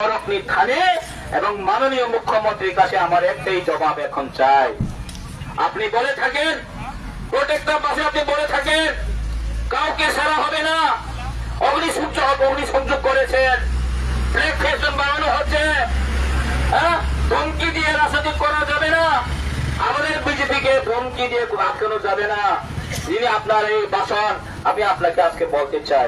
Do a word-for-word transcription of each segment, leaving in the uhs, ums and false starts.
তরফ নিথানে এবং মাননীয় মুখ্যমন্ত্রীর কাছে আমার একটাই জবাব এখন চাই। আপনি বলে থাকেন, প্রত্যেকটা মাসে আপনি বলে থাকেন, কাউকে ছাড়া হবে না, অগ্নিসংযোগ, অগ্নিসংযোগ করেছেন, ফ্ল্যাগ ফেস্টন বানানো হচ্ছে, হ্যাঁ, ধমকি দিয়ে রাজনীতি করা যাবে না, আমাদের বিজেপিকে ধমকি দিয়ে আটকানো যাবে না। যিনি আপনার এই ভাষণ, আমি আপনাকে আজকে বলতে চাই,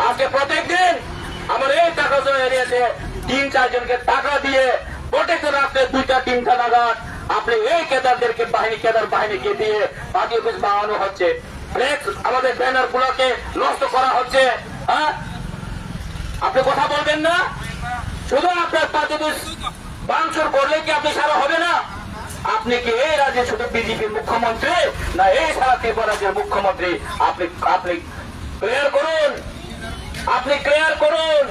আজকে প্রত্যেক দিন আমার এই টাকা এরিয়াতে তিন চারজনকে টাকা দিয়ে প্রত্যেক রাত্রে দুইটা তিনটা নাগাদ আপনি এই ক্যাডারদেরকে বাহিনী, ক্যাডার বাহিনীকে দিয়ে পার্টি অফিস বানানো হচ্ছে, ফ্লেক্স, আমাদের ব্যানার গুলোকে নষ্ট করা হচ্ছে। হ্যাঁ, আপনি কথা বলবেন না, শুধু আপনার পার্টি অফিস ভাঙচুর করলে কি আপনি সারা হবে না? আপনি কি এই রাজ্যে শুধু বিজেপির মুখ্যমন্ত্রী, না এই সারা ত্রিপুরা রাজ্যের মুখ্যমন্ত্রী? আপনি, আপনি ক্লিয়ার করুন, আপনি ক্লিয়ার করুন।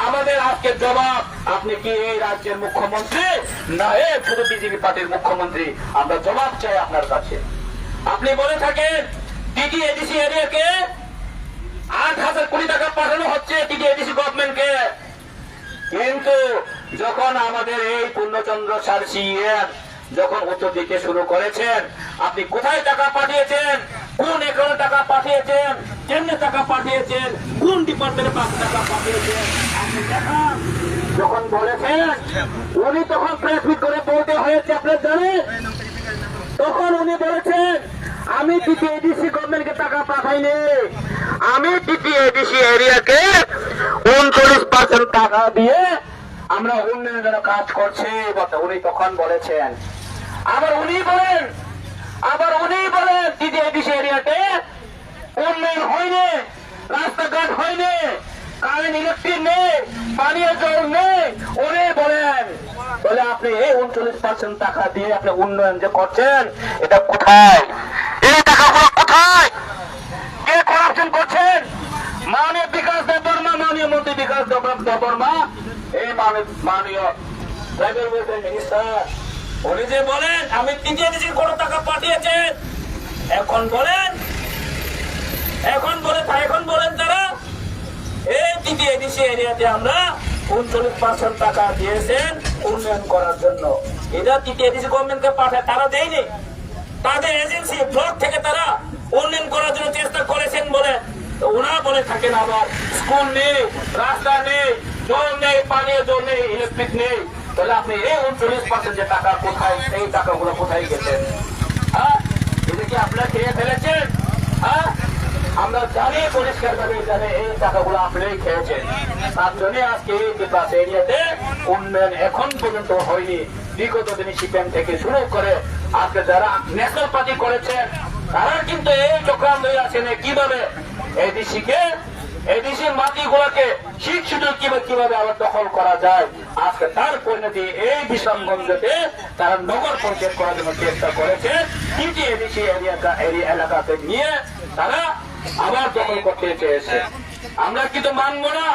আমাদের আজকে জবাব, আপনি কি এই রাজ্যের মুখ্যমন্ত্রী, না এই শুধু বিজেপি পার্টির মুখ্যমন্ত্রী? আমরা জবাব চাই আপনার কাছে। আপনি বলে থাকেন, টিটি এডিসি এরিয়াকে আট হাজার কোটি টাকা পাঠানো হচ্ছে টিটি এডিসি গভর্নমেন্টকে। কিন্তু যখন আমাদের এই পূর্ণচন্দ্র স্যার সিইএম যখন উত্তর দিতে শুরু করেছেন, আপনি কোথায় টাকা পাঠিয়েছেন, কোন অ্যাকাউন্টে টাকা পাঠিয়েছেন, কেমনে টাকা পাঠিয়েছেন, কোন ডিপার্টমেন্টে পা-, টাকা পাঠিয়েছেন, আপনি দেখান। যখন বলেছেন, উনি তখন প্রেস মিট করে বলতে হয়েছে, আপনারা জানেন, তখন উনি বলেছেন, আমি টিটি এডিসি গভর্নমেন্টকে টাকা পাঠাইনি, আমি টিটি এডিসি এরিয়াকে উনচল্লিশ পার্সেন্ট টাকা দিয়ে আমরা উন্নয়নের জন্য কাজ করছি, বটে উনি তখন বলেছেন। আবার উনি বলেন, আবার উনি বলেন, টিটি এডিসি এরিয়াতে উন্নয়ন হয়নি, রাস্তাঘাট হয়নি, কারেন্ট ইলেকট্রিক নেই, পানীয় জল নেই। উনি বলেন, বলে, আপনি এই উনচল্লিশ পার্সেন্ট টাকা দিয়ে আপনি উন্নয়ন যে করছেন, এটা কোথায়? এই টাকাগুলো কোথায়? কে করাপশন করছেন? মাননীয় বিকাশ দেববর্মা, মাননীয় মন্ত্রী বিকাশ দেব-, দেববর্মা, এই মাননীয়, মাননীয় ট্রাইবাল ওয়েলফেয়ার মিনিস্টার, উনি যে বলেন, আমি টিটি এডিসির কোনো টাকা পাঠিয়েছেন, এখন বলেন, এখন বলে, এখন বলেন তারা, এই টিটি এডিসি এরিয়াতে আমরা উনচল্লিশ পার্সেন্ট টাকা দিয়েছেন উন্নয়ন করার জন্য। এটা টিটি এডিসি গভর্নমেন্টকে পাঠায়, তারা দেয়নি। তাদের এজেন্সি ব্লক থেকে তারা উন্নয়ন করার জন্য চেষ্টা করেছেন বলে, তো ওনারা বলে থাকেন আবার স্কুল নেই, রাস্তা নেই, জল নেই, পানীয় জল নেই, ইলেকট্রিক নেই। তাহলে আপনি এই উনচল্লিশ পার্সেন্ট যে টাকা কোথায়, এই টাকাগুলো কোথায় গেছে? হ্যাঁ, এটা কি আপনারা খেয়ে ফেলেছেন? হ্যাঁ, আমরা জানি, পরিষ্কারভাবে জানি এই টাকাগুলো আপনি খেয়েছেন। তার জন্য আজকে এই ত্রিপুরা এরিয়াতে উন্নয়ন এখন পর্যন্ত হয়নি। বিগত দিনে সিপিএম থেকে শুরু করে আজকে যারা ন্যাশনাল পার্টি করেছেন, তারা কিন্তু এই চক্রান্তই আছেন কিভাবে এডিসি কে, এডিসি মাটিগুলোকে শিক্ষিত কিভাবে, কিভাবে আবার দখল করা যায়। আজকে তার পরিণতি এই বিশ্রামগঞ্জতে তারা নগর পঞ্চায়েত করার জন্য চেষ্টা করেছে। টিটি এডিসি এরিয়া, এরিয়া এলাকাতে নিয়ে তারা আবার দখল করতে চেয়েছে। আমরা কিন্তু মানব না।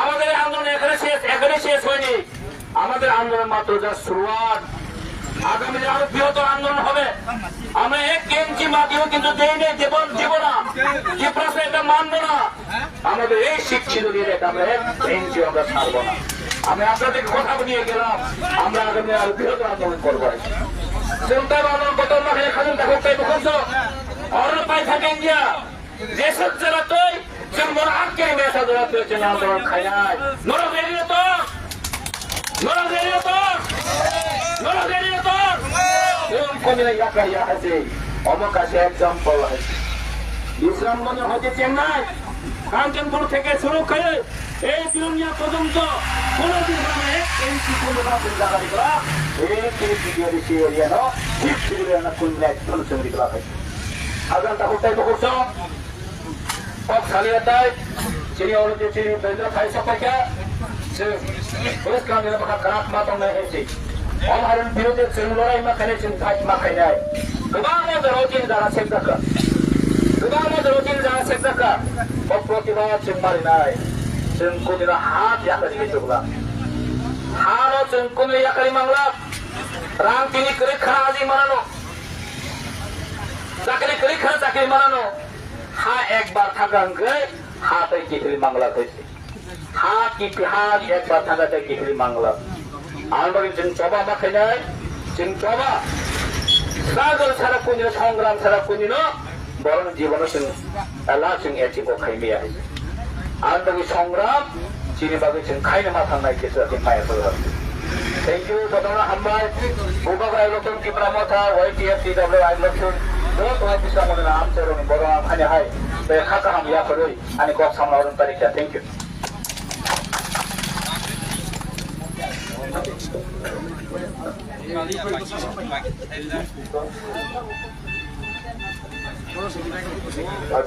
আমাদের এই আন্দোলন এখানে শেষ, এখানে শেষ হয়নি। আমাদের আন্দোলন মাত্র যা শুরুয়াত। আগামী দিনে আরো বৃহত্তর আন্দোলন হবে। আমরা এক ইঞ্চি মাটিও কিন্তু দেই নাই, দেব, দেব না। ত্রিপুরা এটা মানবো না। আমাদের এই শিক্ষিত দিয়ে আমরা এক ইঞ্চি আমরা ছাড়বো না। আমি আপনাদের কথা দিয়ে গেলাম, আমরা আগামী দিনে আরো বৃহত্তর আন্দোলন করবো। চিন্তা ভাবনা কত মাঠে খালি দেখো, তাই মুখস্থ। অরণ পাই থাকে India. Jesuk jora twi, chwng bono akke mesa jora twi chwng adoron khainai. Norok ready to? Norok ready to? Norok ready to? Chwng komina yakar ya haise. Omo kaisa example haise. Bisramganj hoite Chennai, Kanchanpur theke shuru kore ei Bilonia porjonto kono din bana ek inchi kono bana jaga dikla, ek inchi area no, thik thik area no kun ek thon chwng dikla khai. Agan ta hotai bokurso. Kok salia tai, chini oro je chini bendra khai sapai kha, chwng, police kang nila baka karak ma tong nai hai chwng. Om harin birude chwng lorai ma khainai chwng fight ma khainai. Kwbangma jora chini jaga sek jakha. Kwbangma jora chini jaga sek jakha. Bo protibad chwng marinai. Chwng kunira hat yakari chukla. Hano chwng kunira yakari mangla. Rang tini kwrwi khana aji manano. Chakri kwrwi khana chakri manano. Ha ekbar thaka hwnkhe ha tei kiphilwi mangla twi. Ha kiphil ha ekbar thangkha tei kiphilwi mangla. Ang bagwi chwng choba ma khainai, chwng choba. Struggle sara kunino, songram sara kunino, borokni jibono chwng ela chwng achieve khaimaya. Ang bagwi songram, chini bagwi chwng khaina ma thangnai kisa chwng maya phuru. Thank you, bodona hambai. Bubagra lokchung Tipra Motha, Y T F, T W I lokchung. Bo tongwi bisa mona am choroni borok ang khani hai. Be kha kaham ya phurui. Ani kok samna urung tarikha. Thank you.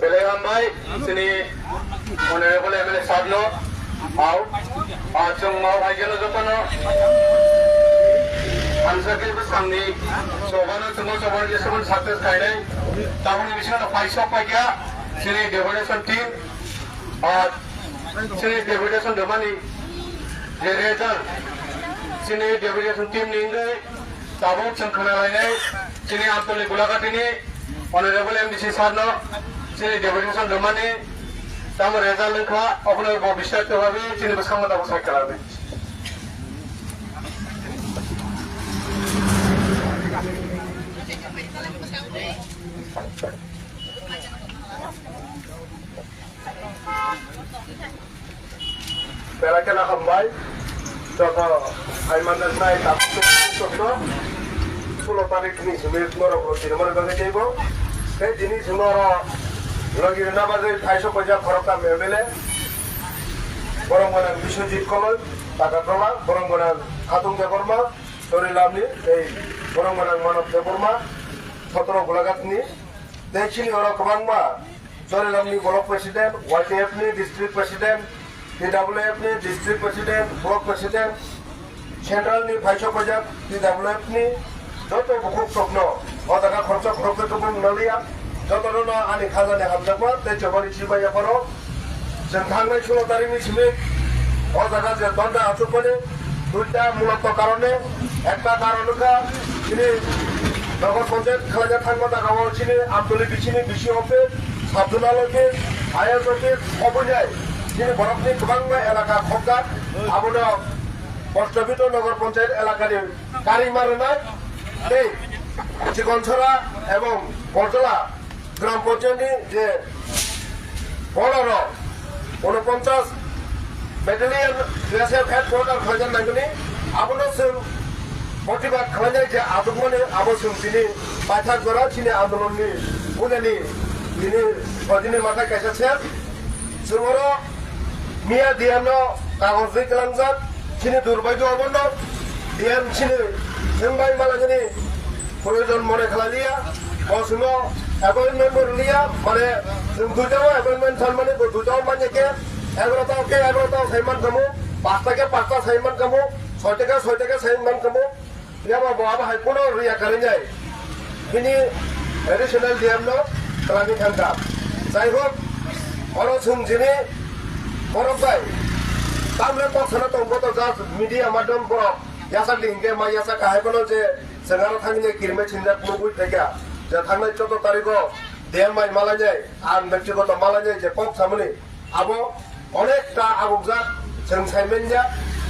Belai hambai, chini Honorable M L A sabno, au, ah, chwng mau haikeno jotono, hamsa khe bwsangni, chobano chwngno chobani jesukno success khainai, tabukni bisingo no paisok paikha, chini deputation team, ah, chini deputation rwmani je result, chini deputation team ni wngwi tabuk chwng khwnalainai chini Amtoli Gulaghatini Honorable M D C sir no chini deputation rwmani tamo result wngkha, obono bo bistar tonglabi chini bwskango tabuk sai khlailabi. Belai kheno hambai, joto hai manjaknai tabuk chwngno sulo tarikni simi norokno sinimani bagwi teibo. Tei tini chwngno oro logi rwna bagwi thaisok paijak khoroktham M L A, borok gwnang Biswajit Koloi, Takartola, borok gwnang Khatung Debbarma, Chorilamni, tei borok gwnang Manob Debbarma, Sotro Gulaghatni, tei chini oro kwbangma Chorilamni block president, Y T F ni district president, T W F ni district president, block president, central ni phaisok paijak T W F ni joto bukhuk tokno o jaga khoroksa khoroksa tubung naliya, jotono no ani khajani hamjakma tei chobani chibaiya phano chwng thangnai sulo tarikni simi o jaga je donda achukmani duita mulokto karone, ekta karon wngkha chini Nagar Panchayat khwlaina thangma jagao chini Amtoli bisini B C office, sub zonal office, I S office, oboinai chini borokni kwbangma elaka khobjak, abono Bostobito Nagar Panchayat elakani karima rwnai tei Chikonsora ebong Borjola Gram Panchayat ni je border o unoponchas Battalion B S F headquarter khwlaijak nangmani, abono chwng protibad khwlainai je achukmani, abo chwng tini paithak jora chini andolon ni puilani tini sodini mathai kaisa se. Chwng oro miya D M no kagoj ri kwlangjak, chini durbaigyo obono D M chini thwngbai malagini proyojon mone khlai liya, bo chwngno appointment bo rw liya, mane chwng duitao appointment sanmani bo duitao manya khe, egarota khe egarota sai man kamo, pasta khe pasta sai man kamo, soita khe soita khe sai man kamo. Phiya ba bo abo hai phano rwya kwrwi nai. Bini additional D M no twlangwi thangkha. Jai hok, oro chwng chini borok bai tamle kok sana tong, bo to just media madhyom borok yachak di hinkhe ma yachak kahai phano je chwng aro thangwi nai kirimai sinjak nugwi phaikha. Je thangnai choudo tarikho D M bai malainai, ang byaktigoto malainai je kok samani. Abo onekta agukjak, chwng sai manya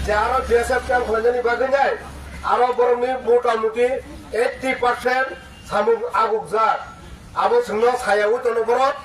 je aro B S F camp khwlainani bagwi nai aro borokni mota muti eighty percent samung agukjak. Abo chwngno sayaui tono borok,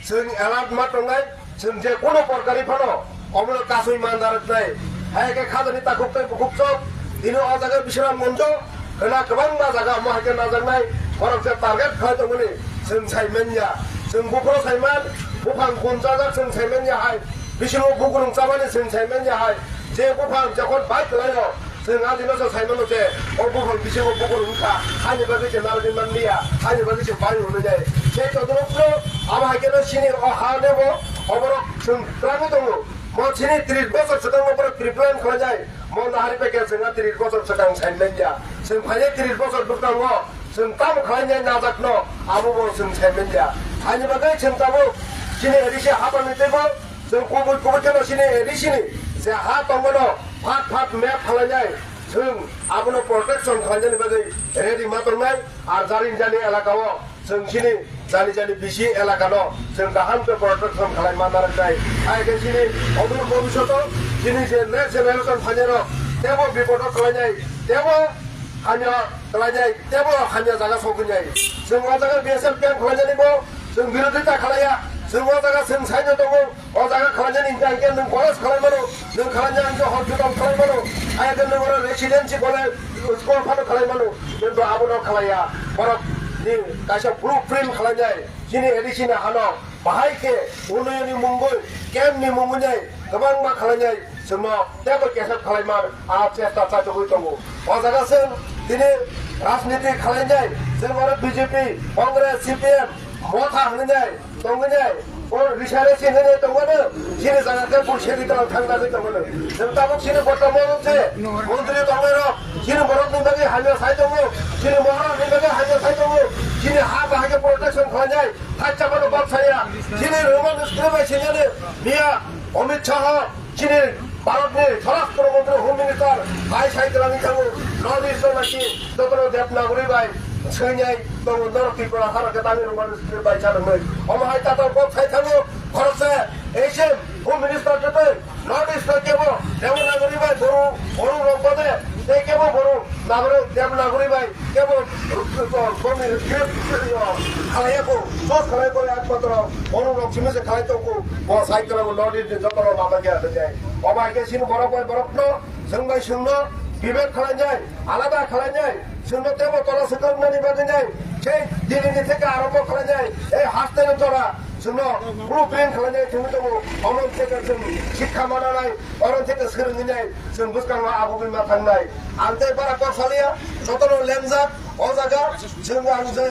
chwng alert ma tongnai, chwng je kono porkari phano omono kasui mandaraknai. Hai khe khajani takhuk tei bukhuk chok, tini o jaga Bisramganjo, Khwna kwbangma jaga omo hai khe najaknai, borok je target khlai tongmani, chwng sai manya. Chwng buphuru sai man, buphang kun chajak chwng sai manya hai. Bisingo bugrung chamani chwng sai manya hai. Je buphang jokhon bai kwlaio, chwng adino se sai mano je, o buphang bisingo bugrung wngkha, ani bagwi se narwgwi man liya, ani bagwi se bai hwnwi nai. Je todorok phuru abo hai kheno chini o ha nebo, oborok chwng twlangwi tongo. Mo chini tris bosor swkango borok pre-plan khlaijai. Mo nahari pekya chwngno tris bosor swkang sai manya. Chwng phainai tris bosor bwskango chwng tamo khlainai najakno, abo bo chwng sai manya. Haini bagwi chwng tabuk chini A D C hapangni teibo chwng kubui kubui kheno chini A D C ni je ha tongmano phat phat map khlainai, chwng abono protection khlainani bagwi ready ma tongnai. Ar Jarinjani elakao chwng chini Jani jani bisi elaka no chwng kaham khe protection khlai ma narwknai. Hai khe chini odor bhobishoto chini je next generation phainai rok tebo bipodo khlainai, tebo hamya khlainai, tebo hamya jaga sogwinai. Chwng o jaga B S F camp khlainani bo chwng birodita khlaiya. Chwng o jaga chwng saino tongo. O jaga khlainani hwnkhe hwnkhe nwng college khlai mano, nwng khlainani hwnkhe hospital khlai mano, ayakhe nwng oro residency college, school phano khlai mano, kintu abono khlaiya. Borok ni kaisa blueprint khlainai, chini A D C ni hano bahai khe unnoyonni mungwi, camp ni mungwi nai kwbangma khlainai, chwngno teibo kesep khlaiman a chesta chajagwi tongo. O jaga chwng tini rajniti khlainai, chwng oro B J P, Congress, C P M, Motha hwnwi nai, tongwi nai, o risare singwi nai tongmano, chini jaga khe bursidi tong thang nagwi tongmano. Nwng tabuk chini bortoman se montri tongnairok, chini borokni bagwi hamya sai tongo, chini moharokni bagwi hamya sai tongo, chini ha bahai khe protection khlainai, thaisa mano bak saya, chini Roman script bai sinani miya Amit Shah, chini Bharatni Swarashtra Mantri, Home Minister, hai sai kwlangwi thango, North East o naki jotono Devanagari bai swinai tongo, norok Tripura haro khe tangwi rwmani script bai cha rwmwi. Omo hai tatal kok sai thango, khoroksa Asian Home Minister khe tei North East o kebo Devanagari bai boru, boru rok bade, tei kebo boru Nagari, Devanagari bai kebo, boni script khalaiya ko, sos khalai ko, ekmatro boru rok simi se khalai tongko, bo sai kwlangwi North East ni jotono lama khe achai. Omo hai khe chini borok bai borokno, chwng bai chwngno bibek khlainai, alada khlainai, chwngno teibo tola swkang nani bagwi nai, sei dinini theke arombo khlainai, ei hasteni jora chwngno blueprint khlainai thwngwi tongo, omo theke chwng sikha mananai, oro theke swrwngwi nai, chwng bwskango abugwi ma thangnai. Ang tei bara kok saliya, jotono lengjak, o jaga chwng ang